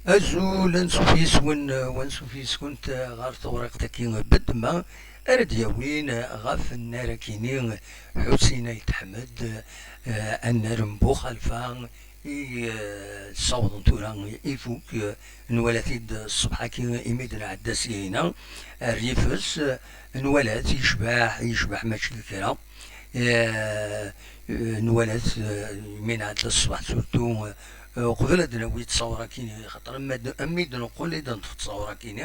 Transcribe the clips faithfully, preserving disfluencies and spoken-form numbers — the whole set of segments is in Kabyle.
Azul, ansuf yes-wen, ansuf yes-kent ɣer tewriqt-agi n ddemma ara d-yawin ɣef nnar-agi-nni Ḥusin Ayt Ḥmed, eh, annar n Buxalfa i, eh, ssawḍen tura ifuk, eh, nwala-t-id ṣṣbeḥ-agi imi d-nɛedda syin ar yifes, eh, nwala-t yecbeḥ, yecbeḥ mačči d kra. Eh, eh, nwala-t, eh, mi nɛedda ṣṣbeḥ, surtout, eh, uqbel ad d-nawi ttṣawra-agi, xaṭer am ad, am i d-neqqel i d-neṭṭef ttṣawra-agi,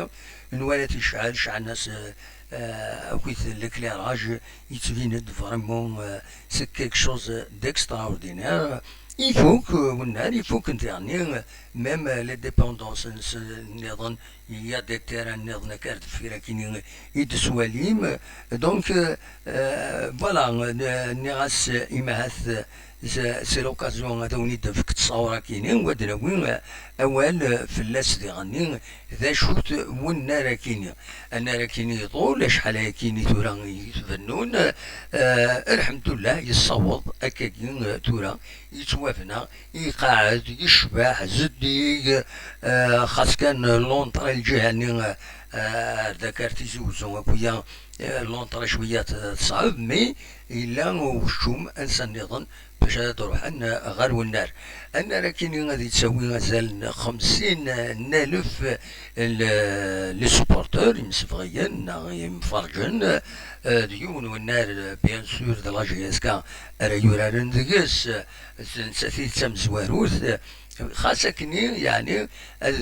nwala-t yecɛel, ceɛlen-as, eh, eh, akkit l'éclairage, yettbin-d vraiment, eh, c'est quelque chose d'extraordinaire. Ifuk, eh, wennar, ifuk n tiɣni, eh, même, eh, les dépendances n-, s-, nniḍen, il y a des terrains nniḍen akka ar deffir akkin i d-swalim. Donc, euh, euh, voilà, euh, nniɣ-as, euh, imahat, euh, c'est, c'est l'occasion ad awen-id-nefk ttṣawra-kini, u ad nawi, euh, awal, euh, fell-as diɣenni, d acu-t wennar-akini. Annar-akini iḍul, acḥal ayakini tura i tbennun, euh, lḥemdullah, yessaweḍ akkagi, euh, tura, yettwabna, iqaɛed, yecbeḥ, zeddig, eh, xas kan l'entrée lǧiha-nni, eh, ar dak ar Tizi Uzzu akk-ya, eh, l'entrée cwiya t-, teṣɛeb, mais yella ukeččum ansa nniḍen bac ad ruḥen, eh, ɣer wennar. Annar akkin ad yettawi azal n xemsin n alef, eh, l-, les supporters, imsebɣiyen neɣ imferǧen, eh, d yiwen wennar, eh, bien sûr, d la J S K ara yuraren deg-s, eh, d nettat i d tamezwarut, eh, xas akkenni, yeɛni, ad,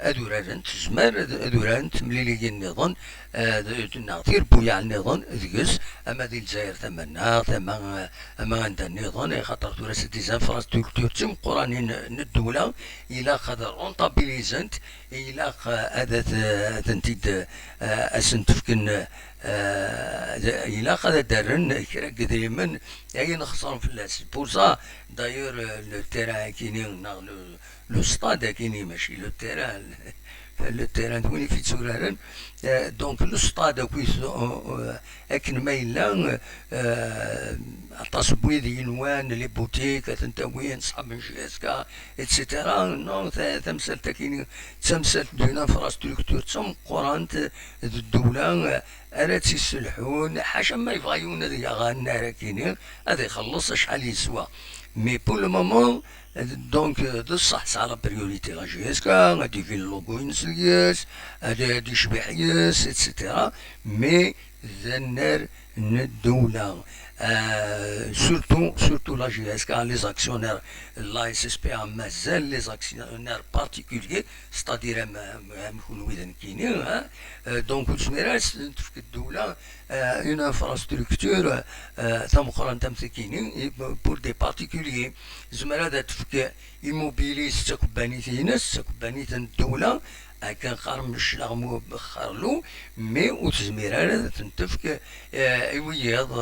ad urarent, tezmer ad, ad urarent temliliyin nniḍen, eh, d-, neɣ tirbuyaɛ nniḍen deg-s, ama di Lezzayer tama-nneɣ, tama, ama anda nniḍen, axaṭer tura c'est des infrastructures d timeqqranin n ddewla, ilaq ad rentabilizent, ilaq ad, ad, ad tent-id, eh, ad sent-fken, eh, d-, ilaq ad d-rren kra n yedrimen ayen xesren fell-as. C'est pour ça, d'ailleurs, euh, le terrain akini, neɣ le, le stade akini, mačči le terrain, le terrain d win i t-itturaren. Euh, donc, le stade, akkit, euh, euh, akken ma yella, euh, aṭas n wid yenwan, les boutiques, ad tent-awin, ṣṣḥab n J S K, et cetera. Non, ta-, tamsalt akini, d tamsalt d'une infrastructure d tameqqrant d ddewla, euh, ara tt-isselḥun, ḥaca ma yebɣa yiwen ad yaɣ annar akini, ad ixelleṣ acḥal yeswa. Mais pour le moment, euh, donc, euh, d ṣṣeḥ tesɛa la priorité la J S K, ad d-ibi logo-ines deg-s, ad, ad d-icbiḥ yes, et cetera. Mais d annar n ddewla. Euh, surtout, surtout la J S K, les actionnaires, la S S P A, mazal les actionnaires particuliers, c'est-à-dire am, am, am kunwi d nekkini, hein. Euh, donc, ur tezmir ara ad s-tefk ddewla, euh, une infrastructure, euh, tameqqrant am tikini, et pour des particuliers. Tezmer ad tefk immobilier s takebbanit-ines, s takebbanit n ddewla, akken qqaren cclaɣmu xerlu, mais ur tezmir ara ad ten-tefk, euh, i wiyaḍ,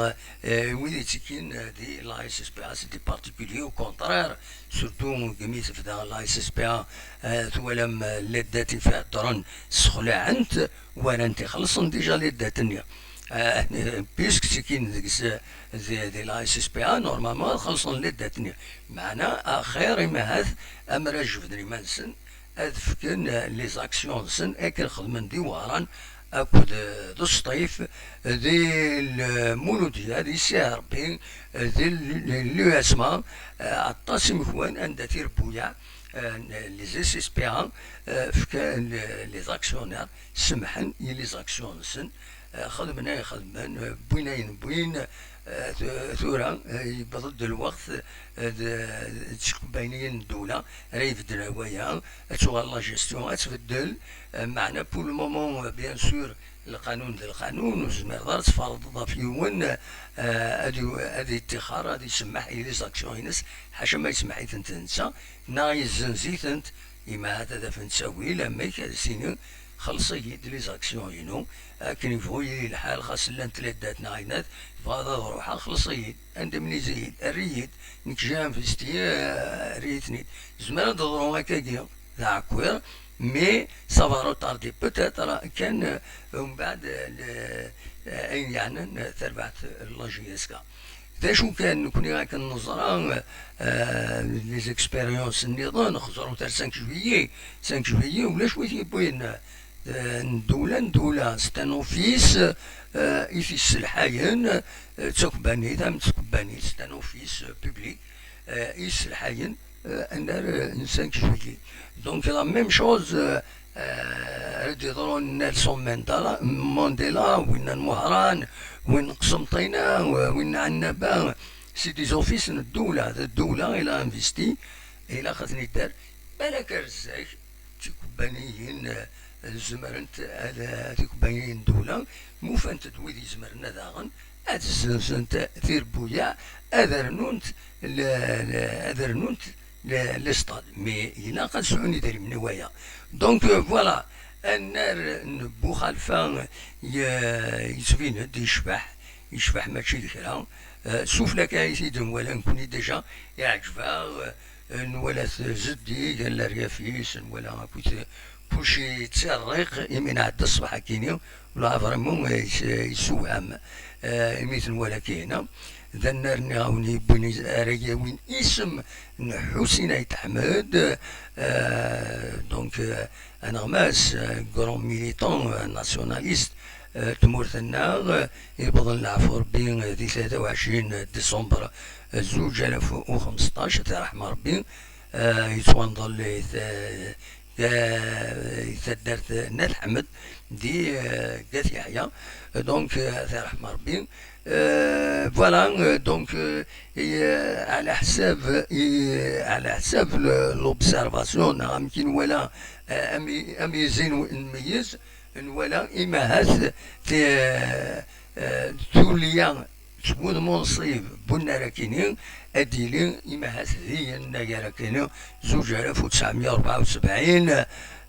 euh, i wid ittekkin, euh, di la S S P A, c'est des particuliers, au contraire, surtout degmi tebda la S S P A, euh, twalam, euh, les dettes i f-, heddren, ssexlaɛent, walan ixellṣen déjà les dettes-nni. Euh, puisque ttekkin deg-s, di, di la S S P A, normalement, ad xellṣen les dettes-nni. Meɛna, axir, imahat, amer ad jebden iman-nsen, ad fken, euh, les actions-nsen, akken xedmen di Wehran, akked, euh, d Sṭif, di Lmuludya, di Si Ɛerbi, di l-, l'U S M A, euh, aṭas imekwan anda tirebbuyaɛ, euh, les S S P A, euh, fkan, euh, les actionnaires, semḥen i les actions-nsen, euh, xedmen ayen xedmen, euh, wwin ayen wwin, euh, tu-, tura, euh, yewweḍ-d lweqt, euh, d, d tcekkubaniyin n ddewla ara ibeddlen waya, ad tuɣal la gestion, ad tbeddel, euh, meɛna pour le moment, euh, bien sûr, lqanun d lqanun, ur tezmireḍ ara ad tferḍeḍ ɣef yiwen, euh, ad yu-, ad yettixer, ad isemmeḥ i les actions-ines, ḥaca ma yesmeḥ-itent netta, neɣ yezzenz-itent, imahat ad afent ttawil, amek ad s-inin, xelleṣ-iyi-d les actions-inu, akken yebɣu yili lḥal, xas llant les dettes neɣ ayen, tebɣiḍ ad ruḥeɣ, xelleṣ-iyi-d, indemnise-iyi-d, err-iyi-d, nekk j'ai investi, euh, err-iyi-ten-id. Tezmer ad d-teḍru akkagi, d aɛekkiḍ, mais ça va retarder peut-être kan, euh, umbeɛd, euh, le-, euh, ayen yeɛnan, euh, tarbaɛt, euh, la J S K. D acu kan, nekkni akken neẓra, euh, les expériences nniḍen, xẓer-t ar cinq juillet, cinq juillet, ulac wi t-yewwin, euh, ndula, ndula, c'est un office, euh, i t-isselḥayen, euh, d takebbanit, am tkebbanit, c'est un office, euh, public, euh, i yesselḥayen, euh, annar, euh, n cinq juillet. Donc, la même chose, euh, euh, ara d-yeḍrun Nelson Mandela, Mandela, winna n Wehran, win n Qsenṭina, win n Ɛennaba, c'est des offices n ddula, d ddula i la investi, ilaq ad ten-idder. Balak ar zdat, tikubbaniyin, eh, zemrent ad, tikubbaniyin n ddula, ma ufant-d wid izemren ad aɣen, ad zenzent tirebbuyaɛ, ad rnunt le, le, ad rnunt le, les stades. Mais ilaq ad sɛun idrimen i waya. Donc, euh, voilà, annar n Buxalfa, ye-, yettbin-d yecbeḥ, yecbeḥ mačči d kra. Euh, sufella kan i t-id-nwala nekkni déjà, iɛǧeb-aɣ, euh, nwala-t zeddig, leryaf-is, nwala akk-, kulci yettirriq, imi nɛedda ṣṣbeḥ akkin-i, ula vraiment, euh, yes-, yessewham, euh, imi t-nwala akkin-a. D annar nniɣ-awen yewwin is-, ara yawin isem n Ḥusin Ayt Ḥmed, euh, donc, euh, aneɣmas, euh, grand militant, euh, nationaliste, euh, tmurt-nneɣ, euh, yewweḍen leɛfu Rebbi, euh, di tlata u ɛecrin décembre, euh, zuǧ alaf u xemseṭṭac, ad t-yerḥem Rebbi, euh, yettwanḍel di ta-, di taddart n At Ḥmed, di, euh, At Yeḥya. Donc, euh, ad t-yerḥem Rebbi. Euh, voilà, euh, donc, euh, et, euh, على حساب, et, euh, على حساب le, l'observation, neɣ amek i nwala, euh, am, am izi n, nmeyyez, nwala imahat ti, euh, euh, tulya s wudmunṣib bunnar akini, ad d-yili imahat di yennayer akini, zuǧ alaf u tesɛemya u rebɛa u sebɛin.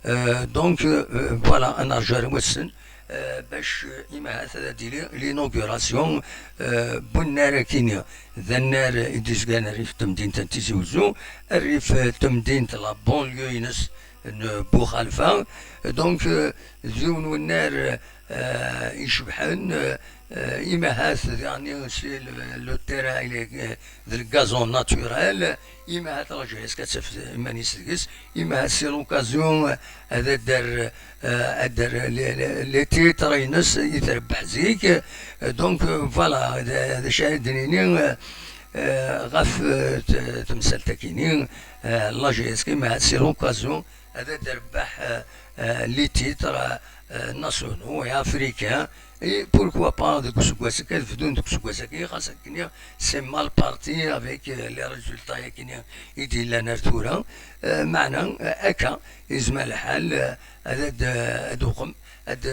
Euh, donc, euh, voilà, ad nerǧu ar wass-n, euh, bac, euh, imahat ad d-tili l'inauguration, euh, bunnar akini. D annar i d-izgan rrif n temdint n Tizi Uzzu, rrif n temdint la banlieue-ines n Buxalfa. Donc, euh, d yiwen wennar, euh, icebḥen, euh, euh, imahat, yeɛni, c'est le, le terrain, il est, euh, d le gazon naturel, imahat la J S K ad taf iman-is deg-s, imahat c'est l'occasion, euh, ad d-terr, euh, ad d-terr les, les, les titres-ines i trebbeḥ zik. Euh, donc, euh, voilà, d, d acu ara d-nini, euh, euh, ɣef, euh, t-, temsalt-akini, euh, la J S K, imahat c'est l'occasion ad d-terbeḥ, euh, euh, les titres, euh, euh, nationaux et africains. Et pourquoi pas deg useggas-agi, ad bdun deg useggas-agi, xas akini, c'est mal parti avec, euh, les résultats-akini i d-yellan ar tura. Euh, meɛna, euh, akka, yezmer lḥal, euh, ad, ad, ad uɣen, ad,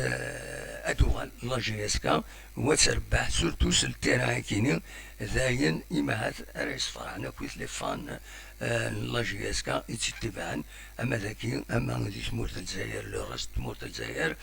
ad uɣal la J S K, u ad terbeḥ, surtout s le terrain-akini, d ayen imahat ara yesferḥen akk les fans, euh, n la J S K i tt-itebɛen, ama dagi, ama di tmurt n Lezzayer, le reste n tmurt n Lezzayer,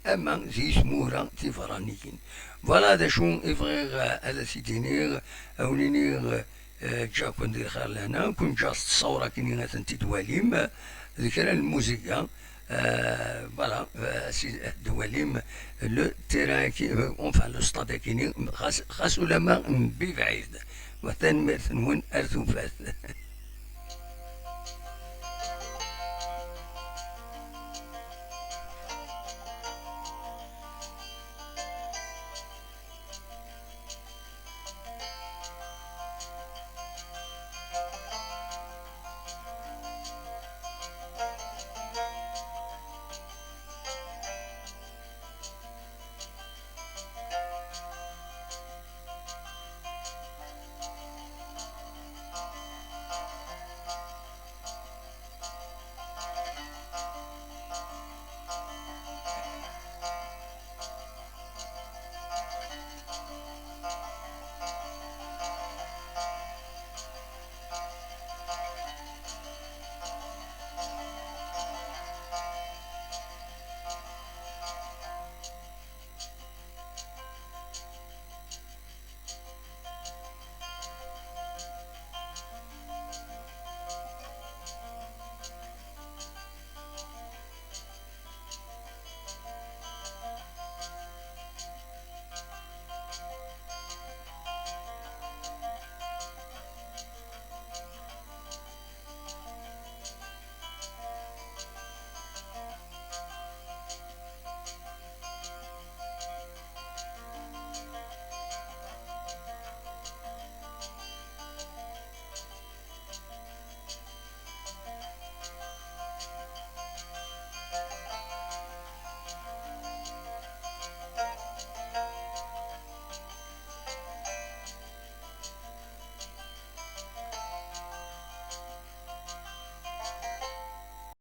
ama di tmura tiberraniyin. Voilà d acu i bɣiɣ, euh, ad t-id-iniɣ, ad wen-iniɣ, euh, ǧǧiɣ-ken di lxir lehna, ken ǧǧiɣ s ttṣawra-kini ad tent-id-twalim, euh, d kra n lmuziga, euh, voilà, euh, si-, d-walim le terrain-agi, euh, enfin, le stade-agi-ni, xas, xas ulama mebɛid. Wa tanemmirt-nwen ar tufat.